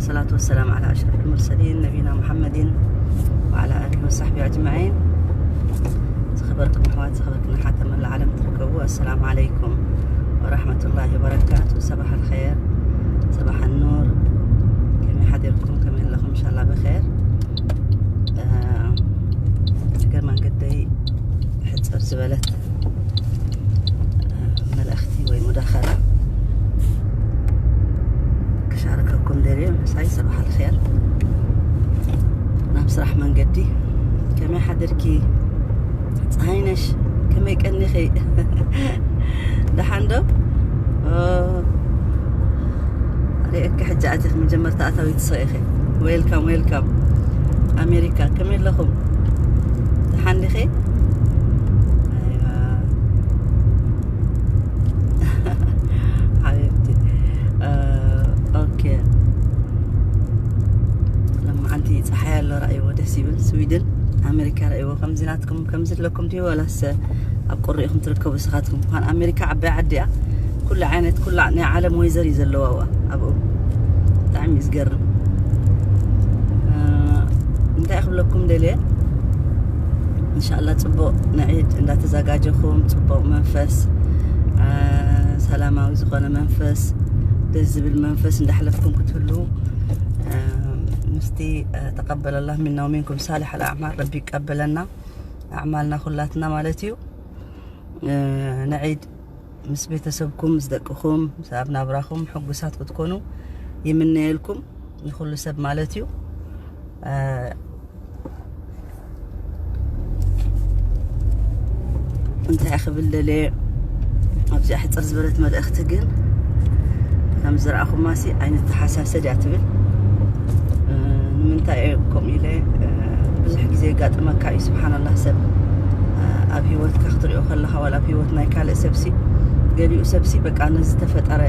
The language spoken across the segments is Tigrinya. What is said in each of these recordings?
ሰላቱ ወሰላም ዓላ ኣሽረፍ ልሙርሰሊን ነቢና ሙሓመድን ወዓላ ኣሊሂ ወሳሕቢ ኣጅማዒን። ዝኸበርኩም ኣሕዋት፣ ዝኸበርክን ኣሓት ኣብ መላእ ዓለም ትርከቡ፣ ኣሰላሙ ዓለይኩም ወራሕመቱላሂ ወበረካቱ። ሰባሕ ኣልኸይር፣ ሰባሕ ኑር። ከመይ ሓዲርኩም? ከመይ ኣለኹም? እንሻላ ብኸይር። እግረ መንገደይ ሕፅር ዝበለት መልእኽቲ ወይ ሙዳኸላ ክሻርከኩም ደልየ። ምሳይ ሰባሕ ኣልኸር ናብ ስራሕ መንገዲ። ከመይ ሓድርኪ ፀሃይነሽ? ከመይ ቀኒኺ? ደሓን ዶ? ኦ፣ ሪእኪ ሕጂ ኣቲኺ መጀመርታ ኣታዊት ሰ ኢኺ። ዌልካም፣ ዌልካም። ኣሜሪካ ከመይ ኣለኹም? ደሓን ዲኺ? ኣይዋ። ሓቢብቲ። ኦኬ። ለማዓንቲ ፀሓይ ኣሎ፣ ራእይዎ ደስ ይብል። ስዊድን ኣሜሪካ ራእይዎ ከምዚ ናትኩም ከምዚ ኣለኩም ድዩ? ዋላስ ኣብ ቁሪ ኢኹም ትርከቡ ንስኻትኩም? ምዃን ኣሜሪካ ዓባይ ዓዲ እያ። ኩሉ ዓይነት፣ ኩሉ ናይ ዓለም ወይዘር እዩ ዘለዋ ኣብኡ። ብጣዕሚ እዩ ዝገርም። እ፣ እንታይ ክብለኩም ደልየ? እንሻላ ጽቡቕ ንዒድ እንዳተዘጋጀኹም፣ ጽቡቕ መንፈስ፣ እ፣ ሰላማዊ ዝኾነ መንፈስ፣ ደስ ዝብል መንፈስ እንዳሕለፍኩም ክትህሉ፣ እ፣ ምስቲ፣ እ፣ ተቀበለላህ ሚና ወሚንኩም ሳልሕ ኣልኣዕማል፣ ረቢ ይቀበለና ኣዕማልና ኩላትና ማለት እዩ። እ፣ ንዒድ ምስ ቤተሰብኩም፣ ምስ ደቅኹም፣ ምስ ኣብ ናብራኹም ሕጉሳት ክትኮኑ ይምነየልኩም፣ ንኹሉ ሰብ ማለት እዩ። እ፣ እንታይ ክብል ደልየ፣ ኣብዚኣ ሕፅር ዝበለት መልእኽቲ ግን፣ ከም ዝረኣኹማሲ ኣይንተሓሳሰድ እያ ትብል። እ፣ ንምንታይ እየ ከምኡ ኢለ? እ፣ ብዙሕ ግዜ የጋጥመካ እዩ፣ ስብሓንላህ። ሰብ፣ እ፣ ኣብ ህይወትካ ክትሪኦ ከለኻ፣ ዋላ ኣብ ህይወት ናይ ካልእ ሰብሲ፣ ገሊኡ ሰብሲ በቃ ነዚ ተፈጠረ፣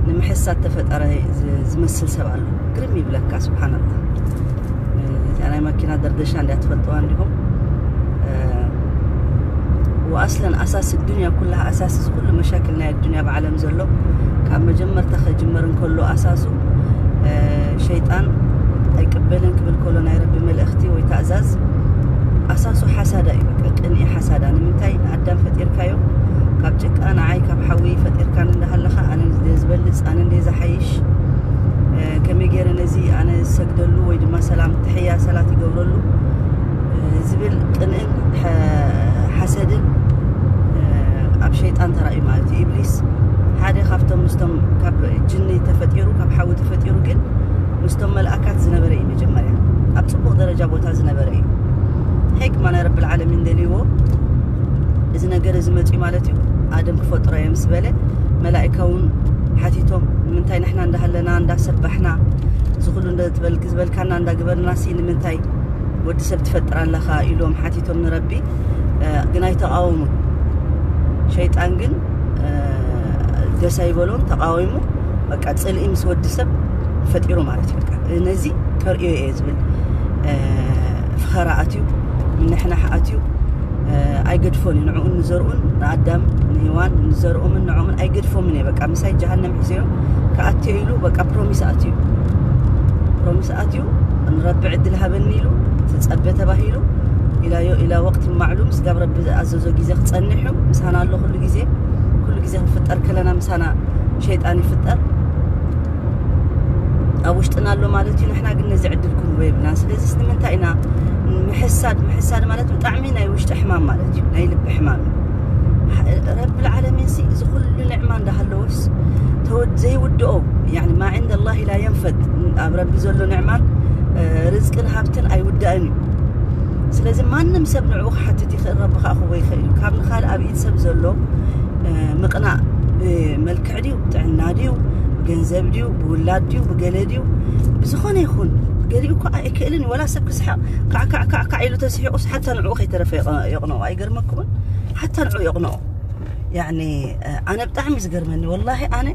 ንምሕሳድ ተፈጠረ ዝ-፣ ዝመስል ሰብ ኣሎ። ግርም ይብለካ፣ ስብሓንላህ። እ፣ እዚኣ ናይ መኪና ደርደሻ እንዲያ ትፈልጥዋ እንዲኹም። እ፣ ወኣስለን ኣሳስ ዱንያ ኩላሃ፣ ኣሳስ እዚ ኩሉ መሻክል ናይ ዱንያ ብዓለም ዘሎ፣ ካብ መጀመርታ ከጅመር እንከሎ ኣሳሱ፣ እ፣ ሸይጣን ኣይቅበልን ክብል ከሎ ናይ ረቢ መልእኽቲ ወይ ታእዛዝ፣ ኣሳሱ ሓሳዳ እዩ። በቃ ቅንኢ ሓሳዳ። ንምንታይ ንኣዳም ፈጢርካዮ ካብ ጭቃ፣ ንዓይ ካብ ሓዊ ፈጢርካኒ እንዳሃለኻ፣ ኣነ እንደ ዝበልጽ፣ ኣነ እንደ ዝሓይሽ፣ እ፣ ከመይ ገይረ ነዚ ኣነ ዝሰግደሉ ወይ ድማ ሰላም ትሕያ ሰላት ይገብረሉ፣ እ፣ ዝብል ቅንእን ሐ-፣ ሓሰድን፣ እ፣ ኣብ ሸይጣን ተራእዩ ማለት እዩ። ኢብሊስ ሓደ ካብቶም ምስቶም ካብ ጅኒ ተፈጢሩ፣ ካብ ሓዊ ተፈጢሩ፣ ግን ምስቶም መልኣካት ዝነበረ እዩ። መጀመርያ ኣብ ጽቡቕ ደረጃ ቦታ ዝነበረ እዩ። ሕክማ ናይ ረብል ዓለሚን ደልይዎ እዚ ነገር እዚ መጽዩ ማለት እዩ። ኣደም ክፈጥሮ እየ ምስ በለ፣ መላእካ እውን ሓቲቶም፣ ንምንታይ ንሕና እንዳሃለና እንዳሰባሕና፣ እዚ ኩሉ እንደ-፣ ዝበል-፣ ዝበልካና እንዳግበርና ሲ ንምንታይ ወዲ ሰብ ትፈጥር ኣለኻ ኢሎም ሓቲቶም ንረቢ፣ እ፣ ግን ኣይተቃወሙን። ሸይጣን ግን፣ እ፣ ደስ ኣይበሎን፣ ተቃዊሙ። በቃ ጽልኢ ምስ ወዲ ሰብ ፈጢሩ ማለት እዩ። በቃ ነዚ ከርእዮ እየ ዝብል፣ እ፣ ፍኸራ ኣትዩ፣ ምንሕናሕ ኣትዩ፣ እ፣ ኣይገድፎን እዩ። ንዕኡን ንዘርኡን፣ ንኣዳም ንሄዋን ንዘርኦምን ንዖምን ኣይገድፎምን እየ። በቃ ምሳይ ጀሃነም ሒዘዮም ክኣትዮ ኢሉ በቃ ፕሮሚስ ኣትዩ። ፕሮሚስ ኣትዩ፣ ንረቢ ዕድል ሃበኒ ኢሉ፣ ትጸበ ተባሂሉ፣ ኢላዮ፣ ኢላ ወቅቲ ማዕሉም፣ ስጋብ ረቢ ዝኣዘዞ ግዜ ክጸንሕ እዩ። ምሳና ኣሎ ኩሉ ግዜ። ኩሉ ግዜ ክንፍጠር ከለና ምሳና ሸይጣን ይፍጠር። ኣብ ውሽጥና ኣሎ ማለት እዩ። ንሕና ግን ነዚ ዕድል ክንህቦ የብልናን። ስለዚ ንምንታይ ኢና ምሕሳድ? ምሕሳድ ማለት ብጣዕሚ ናይ ውሽጢ ሕማም ማለት እዩ። ናይ ልቢ ሕማም እዩ። ረብል ዓለሚን ሲ እዚ ኩሉ ንዕማ እንዳሃለወስ ተወድ-፣ ዘይውድኦ፣ ያኒ ማ ዒንደ ላሂ ላ የንፈድ፣ ኣብ ረቢ ዘሎ ንዕማን፣ እ፣ ርዝቅን ሃብትን ኣይውዳእን እዩ። ስለዚ ማንም ሰብ ንዕኡ ክሓትት ይኽእል፣ ረቢ ከዓ ክህቦ ይኽእል እዩ። ካብ ንኻልእ ኣብ ኢድ ሰብ ዘሎ፣ እ፣ ምቕናእ ብመልክዕ ድዩ፣ ብጥዕና ድዩ፣ ብገንዘብ ድዩ፣ ብውላድ ድዩ፣ ብገለ ድዩ፣ ብዝኾነ ይኹን፣ ገሊኡ እኮ ኣይክእልን እዩ። ወላ ሰብ ክስሕቕ ካዕ ካዕ ካዕ ካዕ ኢሉ ተስሒቑስ ሓታ ንዕኡ ከይተረፈ የቕ-፣ የቕንኦ። ኣይገርመኩምን? ሓታ ንዕኡ የቕንኦ። ያኒ፣ እ፣ ኣነ ብጣዕሚ ዝገርመኒ፣ ወላሂ ኣነ፣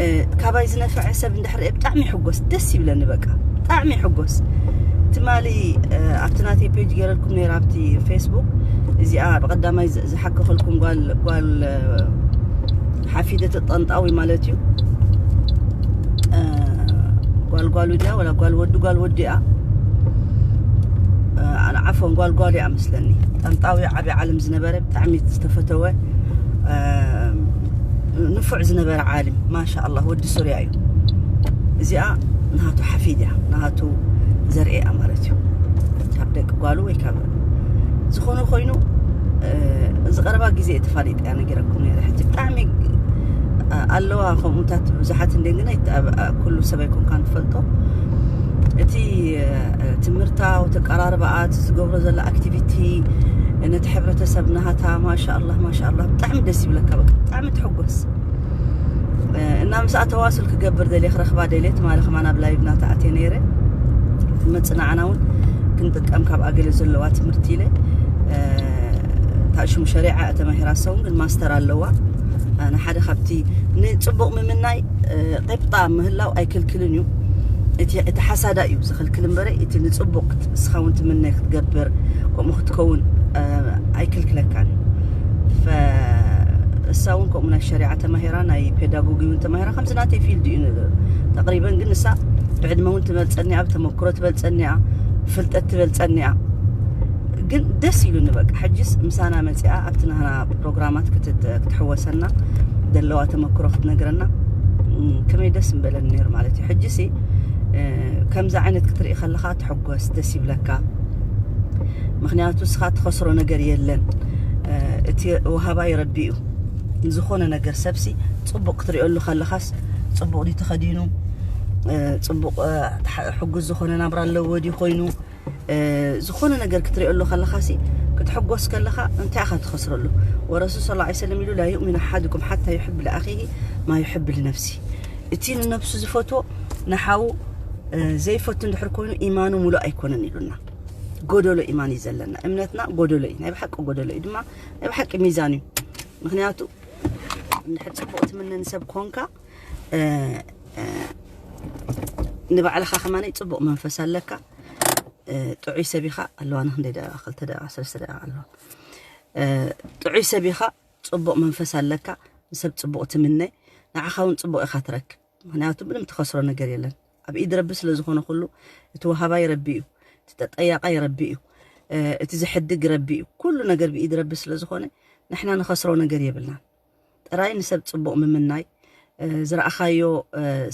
እ፣ ካባይ ዝነፈዐ ሰብ እንድሕር ሪአ ብጣዕሚ ይሕጎስ፣ ደስ ይብለኒ፣ በቃ ብጣዕሚ ይሕጎስ። ትማሊ፣ እ፣ ኣብቲ ናተይ ፔጅ ገይረልኩም ነይረ፣ ኣብቲ ፌስቡክ፣ እዚኣ ብቐዳማይ ዝ-፣ ዝሓከኸልኩም ጓል፣ ጓል፣ እ፣ ሓፊደት ጠንጣዊ ማለት እዩ። እ፣ ጓል ጓሉ ድያ ወላ ጓል ወዲ ጓል ወዲ እያ። ኣነ ዓፎን ጓል ጓል እያ መስለኒ። ጠንጣዊ ዓብዪ ዓለም ዝነበረ ብጣዕሚ ዝተፈተወ ንፉዕ ዝነበረ ዓሊም ማሻ ኣላህ ወዲ ሱርያ እዩ። እዚኣ ናሃቱ ሓፊድ እያ፣ ናሃቱ ዘርኢ እያ ማለት እዩ። ካብ ደቂ ጓሉ ወይ ካብ ዝኾነ ኮይኑ፣ እዚ ቀረባ ግዜ ተፋሊጠ እያ ነጊረኩም ነይረ። ሕጂ ብጣዕሚ ኣለዋ ከምኡታት ብዙሓት እንደ ግን ኩሉ ሰብ ኣይኮንካን ትፈልጦ። እቲ ትምህርታ ተቀራርባኣ ዝገብሮ ዘሎ ኣክቲቪቲ ነቲ ሕብረተሰብ ናሃታ ማሻ ኣላህ ማሻ ኣላህ ብጣዕሚ ደስ ይብለካ። በቃ ብጣዕሚ ትሕጎስ። እና ምስኣ ተዋስል ክገብር ደልየ ክረኽባ ደልየ ትማሊ ከማን ኣብ ላይቭ ናታ ኣትየ ነይረ። መፅናዕና እውን ክንጥቀም ካብ ኣገለ ዘለዋ ትምህርቲ ኢለ ታሽሙ ሸሪዓ ተማሂራ ሰውን ግን ማስተር ኣለዋ። ንሓደ ካብቲ ንፅቡቕ ምምናይ ቂብጣ ምህላው ኣይክልክልን እዩ። እቲ ሓሳዳ እዩ ዝኽልክል እምበረ እቲ ንፅቡቕ እስኻ እውን ትምነ ክትገብር ከምኡ ክትከውን ኣይክልክለካን እዩ። እሳ እውን ከምኡ ናይ ሸሪዓ ተማሂራ ናይ ፔዳጎጊ እውን ተማሂራ ከምዚ ናተይ ፊልድ እዩ። ተቅሪበን ግን ንሳ ብዕድመ እውን ትበልፀኒያ ብተመክሮ ትበልፀኒያ ፍልጠት ትበልፀኒያ። ግን ደስ ኢሉኒ በቃ ሕጅስ ምሳና መፂኣ ኣብቲ ናህና ፕሮግራማት ክትሕወሰና ዘለዋ ተመክሮ ክትነግረና ከመይ ደስ ምበለኒ ነይሩ ማለት እዩ። ሕጅሲ ከምዚ ዓይነት ክትርኢ ከለካ ትሕጎስ ደስ ይብለካ። ምክንያቱ እስኻ ትኸስሮ ነገር የለን። እቲ ወሃባይ ረቢ እዩ። ዝኾነ ነገር ሰብሲ ፅቡቕ ክትሪኦሉ ከለኻስ ፅቡቕ ድዩ ተኸዲኑ፣ ፅቡቕ ሕጉዝ ዝኾነ ናብራ ኣለዎ ድዩ ኮይኑ፣ ዝኾነ ነገር ክትሪኦሉ ከለኻሲ ክትሕጎስ ከለኻ እንታይ ኢኻ ትኸስረሉ? ወረሱል ስ ሰለም ኢሉ ላ ዩእሚን ኣሓድኩም ሓታ ዩሕብ ልኣኺሂ ማ ዩሕብ ልነፍሲ። እቲ ንነብሱ ዝፈትዎ ንሓዉ ዘይፈቱ እንድሕር ኮይኑ ኢማኑ ሙሉእ ኣይኮነን ኢሉና። ጎደሎ ኢማን እዩ ዘለና። እምነትና ጎደሎ እዩ፣ ናይ ብሓቂ ጎደሎ እዩ ድማ ናይ ብሓቂ ሚዛን እዩ። ምክንያቱ እንድሕር ፅቡቅ ትምንን ሰብ ኮንካ ንባዕልኻ ከማነይ ፅቡቅ መንፈስ ኣለካ። ጥዑይ ሰብ ኢኻ ኣለዋ ንክንደይ ደቂቃ ክልተ ደቂቃ ሰለስተ ደቂቃ ኣለዋ። ጥዑይ ሰብ ኢኻ፣ ፅቡቅ መንፈስ ኣለካ፣ ንሰብ ፅቡቅ ትምነ፣ ንዓኻ እውን ፅቡቅ ኢኻ ትረክብ። ምክንያቱ ምንም ትኸስሮ ነገር የለን። ኣብ ኢድ ረቢ ስለ ዝኾነ ኩሉ እቲ ወሃባይ ረቢ እዩ፣ እቲ ተጠያቃይ ረቢ እዩ፣ እቲ ዝሕድግ ረቢ እዩ። ኩሉ ነገር ብኢድ ረቢ ስለ ዝኾነ ንሕና ንኸስሮ ነገር የብልናን። ጥራይ ንሰብ ፅቡቕ ምምናይ፣ ዝረኣኻዮ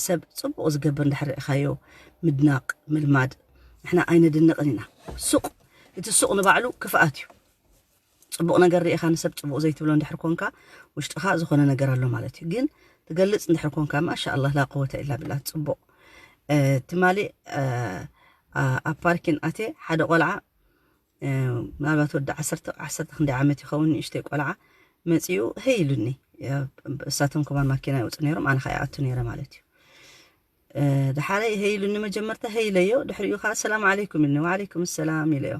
ሰብ ፅቡቕ ዝገብር እንድሕር ርኢኻዮ ምድናቕ ምልማድ። ንሕና ኣይነድንቕን ኢና። ሱቕ እቲ ሱቕ ንባዕሉ ክፍኣት እዩ። ፅቡቕ ነገር ርኢኻ ንሰብ ፅቡቕ ዘይትብሎ እንድሕር ኮንካ ውሽጥኻ ዝኾነ ነገር ኣሎ ማለት እዩ። ግን ትገልፅ እንድሕር ኮንካ ማሻ ኣላህ ላ ቁወተ ኢላ ብላ ፅቡቕ ትማሊ ኣብ ፓርኪን ኣቴ ሓደ ቆልዓ ምናልባት ወዲ ዓሰርተ ዓሰርተ ክንደይ ዓመት ይኸውን ንእሽተይ ቆልዓ መፂኡ ሀይ ኢሉኒ። እሳቶም ከማን ማኪና ይወፁ ነይሮም ኣነ ከዓ ይኣቱ ነይረ ማለት እዩ። ድሓረይ ሀይ ኢሉኒ መጀመርታ ሀይ ኢለዮ ድሕሪኡ ከዓ ሰላም ዓለይኩም ኢሉኒ ወዓለይኩም ሰላም ኢለዮ።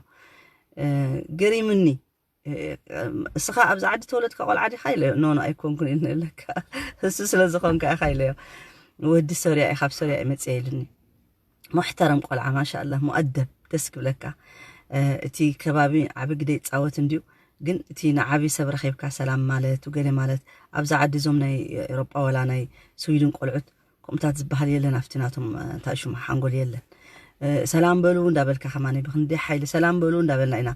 ገሪምኒ። እስኻ ኣብዚ ዓዲ ተወለድካ ቆልዓ ዲኻ ኢለዮ። ኖኖ ኣይኮንኩን ኢልኒ ኣለካ እሱ ስለ ዝኾንካ ኢኻ ኢለዮ። ወዲ ሶርያ እዩ ካብ ሶርያ እዩ መፅያ ኢሉኒ። ሙሕተረም ቆልዓ ማሻ ኣላህ ሙኣደብ ደስ ክብለካ። እቲ ከባቢ ዓቢ ግደ ይፃወት እንድዩ ግን እቲ ንዓቢ ሰብ ረኺብካ ሰላም ማለት ገለ ማለት ኣብዛ ዓዲ እዞም ናይ ኤሮጳ ወላ ናይ ስዊድን ቆልዑት ከምኡታት ዝበሃል የለን ኣብቲ ናቶም እንታይ ሽሙ ሓንጎል የለን። ሰላም በሉ እንዳበልካ ከማኒ ብክንደይ ሓይሊ ሰላም በሉ እንዳበልና ኢና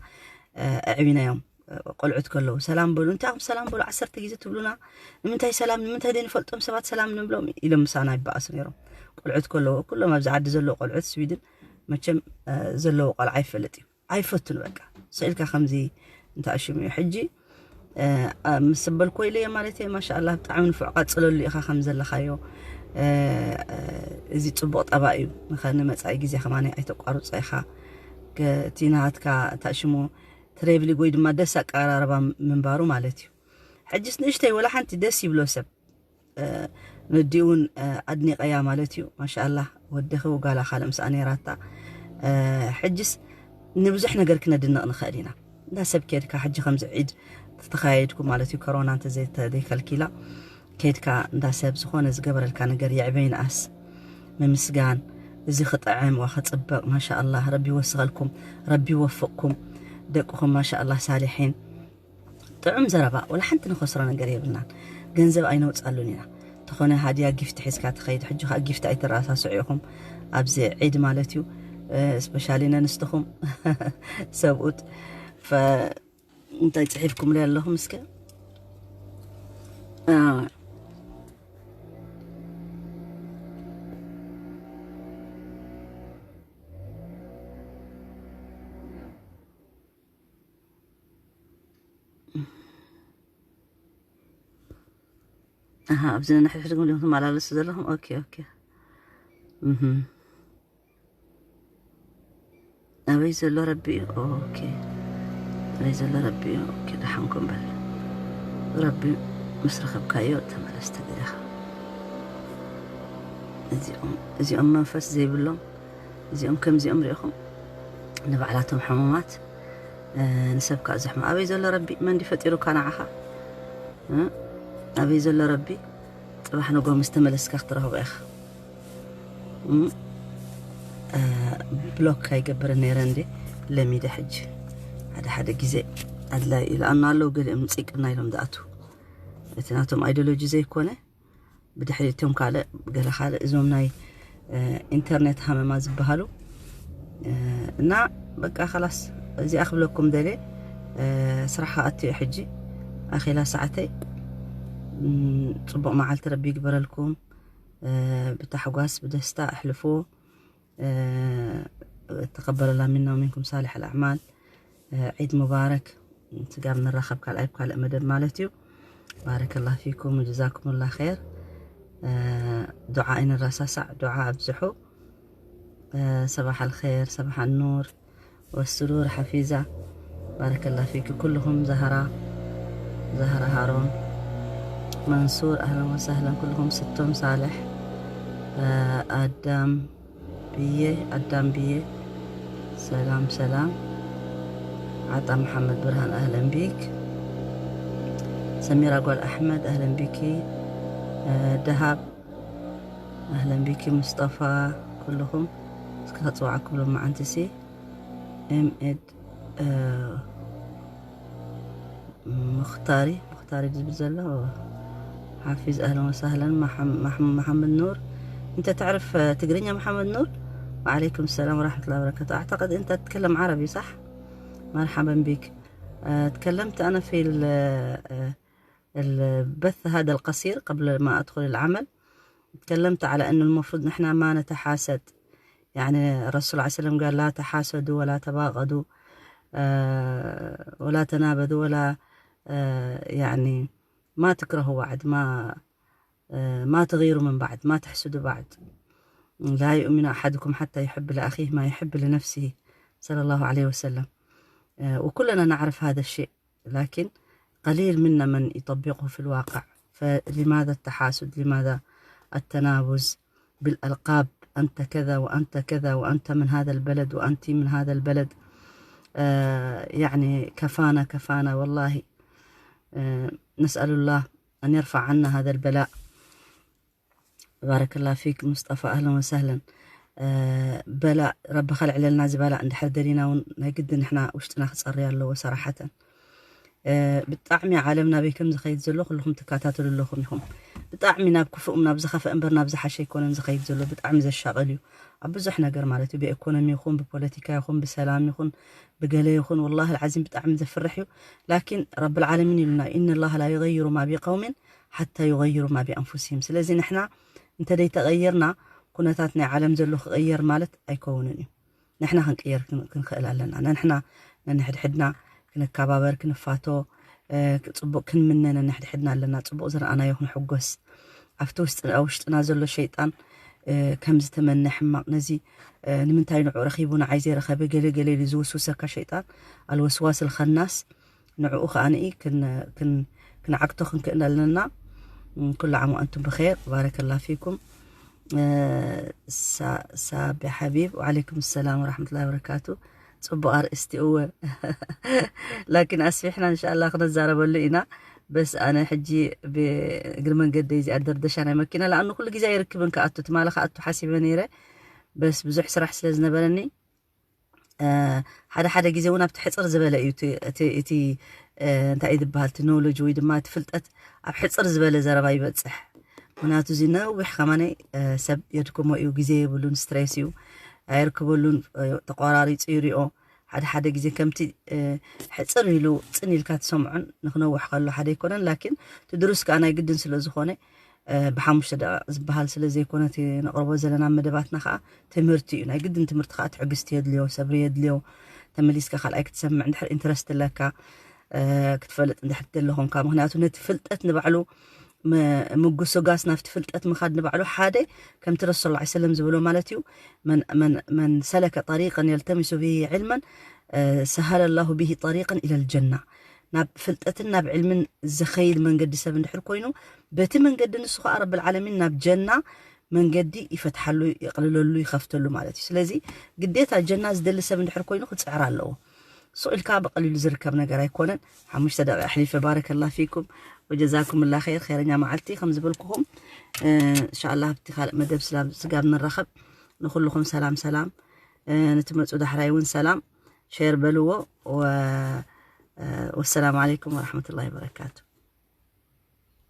ኣዕቢናዮም። ቆልዑት ከለዉ ሰላም በሉ እንታይ ሰላም በሉ ዓሰርተ ግዜ ትብሉና ንምንታይ ሰላም ንምንታይ ዘይንፈልጦም ሰባት ሰላም ንብሎም ኢሎም ምሳና ይበኣሱ ነይሮም። ቆልዑት ከለዉ ኩሎም ኣብዚ ዓዲ ዘለዉ ቆልዑት ስዊድን መቸም ዘለዎ ቆልዓ ይፈልጥ እዩ። ኣይፈቱን በቃ ስኢልካ ከምዚ እንታይ ሽሙ እዩ ሕጂ ምስ በልኮ ኢለዮ ማለት እየ። ማሻኣላ ብጣዕሚ ንፉዕ ቀፅለሉ ኢኻ ከም ዘለኻዮ። እዚ ፅቡቕ ጠባ እዩ። ንመፃኢ ግዜ ከማኒ ኣይተቋርፆ ኢኻ እቲ ናሃትካ እንታይ ሽሙ ትሬብሊግ ወይ ድማ ደስ ኣቀራረባ ምንባሩ ማለት እዩ። ሕጅስ ንእሽተይ ወላ ሓንቲ ደስ ይብሎ ሰብ ነዲኡ እውን ኣድኒቀያ ማለት እዩ። ማሻኣላ ወድኺ ውጋላ ካልእ ምስኣ ነይራታ። ሕጅስ ንብዙሕ ነገር ክነድንቕ ንኽእል ኢና። እንዳ ሰብ ኬድካ ሕጂ ከምዚ ዒድ ተተኻየድኩ ማለት እዩ ኮሮና እንተዘይከልኪላ ኬድካ እንዳ ሰብ ዝኾነ ዝገበረልካ ነገር የዕበይ ንኣስ ምምስጋን። እዚ ክጥዕም ዋ ክፅበቅ ማሻኣላ ረቢ ይወስኸልኩም ረቢ ይወፍቅኩም ደቅኹም ማሻኣላ ሳሊሒን። ጥዑም ዘረባ ወላ ሓንቲ ንኸስሮ ነገር የብልናን። ገንዘብ ኣይነውፃሉን ኢና። ተኾነ ሃድያ ጊፍት ሒዝካ ትኸይድ ሕጂ ከዓ ጊፍት ኣይተረሳስዑ ኢኹም። ኣብዚ ዒድ ማለት እዩ። ስፔሻሊ ነንስትኹም ሰብኡት እንታይ ጽሒፍኩም ኣለኹም እስከ? ኣሃ፣ ኣብዚ ነንሕድሕድኩም ዲኹም ትመላለሱ ዘለኹም? ኦኬ፣ ኦኬ። እህ። ኣበይ ዘሎ ረቢ እዩ? ኦኬ። ኣበይ ዘሎ ረቢ እዩ? ኦኬ፣ ደሓንኩም በል። ረቢ ምስ ረኸብካዮ ተመለስ ተገዲኻ። እዚኦም፣ እዚኦም መንፈስ ዘይብሎም፣ እዚኦም ከምዚኦም ሪኢኹም ንባዕላቶም ሕሙማት፣ እ፣ ንሰብ ከዓ ዘሕሙ። ኣበይ ዘሎ ረቢ? መን ድዩ ፈጢሩካ ንዓኻ? እ? ኣበይ ዘሎ ረቢ? ጽባሕ ንጎ ምስ ተመለስካ ክትረኽቦ ኢኻ። እም፣ እ፣ ብሎክ ኣይገብርን ነይረ እንዴ? ለሚደ ሕጂ ሓደ ሓደ ግዜ ኣድላይ እዩ። ለኣኑ ኣለዉ ገሊኦም ፂቅና ኢሎም ዝኣትዉ። እቲ ናቶም ኣይዲዮሎጂ ዘይኮነ፣ ብድሕሪቶም ካልእ፣ ገለ ካልእ፣ እዞም ናይ፣ እ፣ ኢንተርኔት ሃመማ ዝበሃሉ፣ እ፣ እና በቃ፣ ኸላስ፣ እዚኣ ክብለኩም ደልየ። እ፣ ስራሕ ክኣቱ እየ ሕጂ፣ ኣኼላ ሰዓተይ። እም፣ ጽቡቕ መዓልቲ ረቢ ይግበረልኩም። እ፣ ብታሕጓስ ብደስታ ኣሕልፍዎ። እ፣ ተቀበለላ ሚና ወሚንኩም ሳሊሕ ኣልኣዕማል። እ፣ ዒድ ሙባረክ። ስጋብ ንራኸብ ካልኣይ ብካልእ መደብ ማለት እዩ። ባረከላ ፊኩም ወጀዛኩምላ ኸይር። እ፣ ዱዓ ኣይንረሳሳዕ፣ ዱዓ ኣብዝሑ። እ፣ ሰባሕ ኣልኸይር፣ ሰባሕ ኣኑር ወስሩር ሓፊዛ። ባረከላ ፊክ ኩልኹም። ዛህራ፣ ዛህራ ሃሮን፣ መንሱር፣ ኣህለን ወሳህለን ኩልኹም። ስቶም ሳልሕ፣ እ፣ ኣዳም ብዬ፣ ኣዳም ብዬ፣ ሰላም ሰላም። ዓጣ መሓመድ ብርሃን፣ ኣህለን ቢክ። ሰሚራ ጓል ኣሕመድ፣ ኣህለን ቢኪ። እ፣ ደሃብ፣ ኣህለን ቢኪ። ሙስጠፋ፣ ኩልኹም እስከ ከጽዋዓኩም ሎመዓንቲ ሲ። ኤምኤድ፣ እ፣ ሙኽታሪ፣ ሙኽታሪ ዝብል ዘሎ ሓፊዝ፣ ኣህለን ወሳህለን። መሓም-፣ መሓም-፣ መሓመድ ኑር፣ እንተ ተዕርፍ ትግርኛ መሓመድ ኑር። وعليكم السلام ورحمة الله وبركاته. أعتقد أنت تتكلم عربي، صح؟ مرحبا بك. آه، تكلمت أنا في ال-، آه، البث هذا القصير قبل ما أدخل العمل. تكلمت على أنه المفروض نحن ما نتحاسد. يعني الرسول عليه السلام قال: "لا تحاسدوا ولا تباغضوا، آه، ولا تنابذوا، ولا، آه، يعني ما تكرهوا بعض، ما، آه، ما تغيروا من بعض، ما تحسدوا بعض. لا يؤمن أحدكم حتى يحب لأخيه ما يحب لنفسه"، صلى الله عليه وسلم. آه، وكلنا نعرف هذا الشيء، لكن قليل منا من يطبقه في الواقع. فلماذا التحاسد؟ لماذا التنابز بالألقاب؟ أنت كذا وأنت كذا، وأنت من هذا البلد وأنت من هذا البلد. آه، يعني كفانا، كفانا والله. آه، نسأل الله أن يرفع عنا هذا البلاء. ባረከላ ፊክ ሙስጠፋ፣ ኣህለን ወሳህለን። እ፣ በላእ ረቢ ከልዕለልና። እዚ በላእ እንድሕር ደሊና እውን ናይ ግድን ንሕና ውሽጥና ክጸሪ ኣለዎ ሰራሓተን። እ፣ ብጣዕሚ ዓለም ናበይ ከም ዝኸይድ ዘሎ ኩልኹም ትከታተሉ ኣለኹም ኢኹም። ብጣዕሚ ናብ ክፉእ፣ ናብ ዝኸፍአ እምበር ናብ ዝሓሸ ኣይኮነን ዝኸይድ ዘሎ። ብጣዕሚ ዘሻቕል እዩ ኣብ ብዙሕ ነገር ማለት እዩ። ብኢኮኖሚ ይኹን፣ ብፖለቲካ ይኹን፣ ብሰላም ይኹን፣ ብገለ ይኹን፣ ወላሂ ልዓዚም ብጣዕሚ ዘፍርሕ እዩ። ላኪን ረብል ዓለሚን ኢሉና፣ "ኢነ ላህ ላ ዩገይሩ ማ ቢቀውሚን ሓታ ዩገይሩ ማ ቢኣንፉሲሂም።" ስለዚ ንሕና እንተ ደይተቐየርና፣ ኩነታት ናይ ዓለም ዘሎ ክቕየር ማለት ኣይከውንን እዩ። ንሕና ክንቅየር ክን-፣ ክንኽእል ኣለና። ንሕና ነንሕድሕድና ክንከባበር፣ ክንፋቶ፣ እ፣ ጽቡቕ ክንምነ ነንሕድሕድና ኣለና። ጽቡቕ ዝረኣናዮ ክንሕጎስ። ኣብቲ ውስጥ-፣ ኣብ ውሽጥና ዘሎ ሸይጣን፣ እ፣ ከም ዝተመነ ሕማቕ፣ ነዚ፣ እ፣ ንምንታይ ንዑ ረኺቡ ንዓይ ዘይረኸበ፣ ገለ ገለ ኢሉ ዝውስውሰካ ሸይጣን፣ ኣልወስዋስ ልኸናስ፣ ንዕኡ ከኣ ንኢ ክን-፣ ክን-፣ ክንዓግቶ ክንክእል ኣለና። ም፣ ኩሉ ዓም ወኣንቱም ብኸይር፣ ባረከላ ፊኩም። እ፣ ሳ-፣ ሳቢ ሓቢብ፣ ወዓለይኩም ሰላም ወራሕመቱላሂ ወበረካቱ። ጽቡቕ ኣርእስቲ፣ እወ። ላኪን ኣስፊሕና እንሻላ ክነዛረበሉ ኢና። በስ ኣነ ሕጂ ብእግሪ መንገደይ እዚኣ ደርደሻ ናይ መኪና፣ ለኣኑ ኩሉ ግዜ ኣይርክብን ክኣቱ፣ ትማሊ ክኣቱ ሓሲበ ነይረ። በስ ብዙሕ ስራሕ ስለ ዝነበረኒ፣ እ፣ ሓደ ሓደ ግዜ እውን ኣብቲ ሕጽር ዝበለ እዩ እቲ፣ እቲ፣ እቲ፣ እ፣ እንታይ እዩ ዝበሃል፣ እቲ ኖውሎጅ ወይ ድማ እቲ ፍልጠት ኣብ ሕጽር ዝበለ ዘረባ ይበጽሕ። ምክንያቱ እዚ ነዊሕ ከማነይ ሰብ የድክሞ እዩ። ግዜ የብሉን፣ ስትሬስ እዩ፣ ኣይርክበሉን። ተቆራሪፁ ይሪኦ። ሓደ ሓደ ግዜ ከምቲ ሕፅር ኢሉ ፅን ኢልካ ትሰምዖን ንክነውሕ ከሎ ሓደ ኣይኮነን። ላኪን ትድሩስ ከዓ ናይ ግድን ስለ ዝኾነ ብሓሙሽተ ደቂቕ ዝበሃል ስለ ዘይኮነ እቲ ነቕርቦ ዘለና መደባትና ከዓ ትምህርቲ እዩ። ናይ ግድን ትምህርቲ ከዓ ትዕግስቲ የድልዮ፣ ሰብሪ የድልዮ። ተመሊስካ ካልኣይ ክትሰምዕ እንድሕር ኢንትረስት ኣለካ ክትፈልጥ እንድሕር ትደሊ ኾንካ፣ ምክንያቱ ነቲ ፍልጠት ንባዕሉ ምጉስጋስ ናብቲ ፍልጠት ምኻድ ንባዕሉ ሓደ ከምቲ ረሱል ላ ሰለም ዝበሎ ማለት እዩ። መን ሰለከ ጠሪቀን የልተሚሱ ብሂ ዕልመን ሰሃለ ላሁ ብሂ ጠሪቀን ኢለል ጀና። ናብ ፍልጠትን ናብ ዕልምን ዝኸይድ መንገዲ ሰብ እንድሕር ኮይኑ በቲ መንገዲ ንሱ ከዓ ረብል ዓለሚን ናብ ጀና መንገዲ ይፈትሓሉ፣ ይቕልለሉ፣ ይኸፍተሉ ማለት እዩ። ስለዚ ግዴታ ጀና ዝደሊ ሰብ እንድሕር ኮይኑ ክፅዕር ኣለዎ። ሱቕ ኢልካ ብቐሊሉ ዝርከብ ነገር ኣይኮነን። ሓሙሽተ ደቂቕ ኣሕሊፈ። ባረከላ ፊኩም ወጀዛኩም ላ ኸይር። ኸይረኛ መዓልቲ ከም ዝበልኩኹም እንሻላ ኣብቲ ካልእ መደብ ስጋብ ንራኸብ ንኩልኹም ሰላም ሰላም። ንትመፁ ዳሕራይ እውን ሰላም ሼር በልዎ። ወሰላሙ ዓለይኩም ወረሕመቱላሂ ወበረካቱ።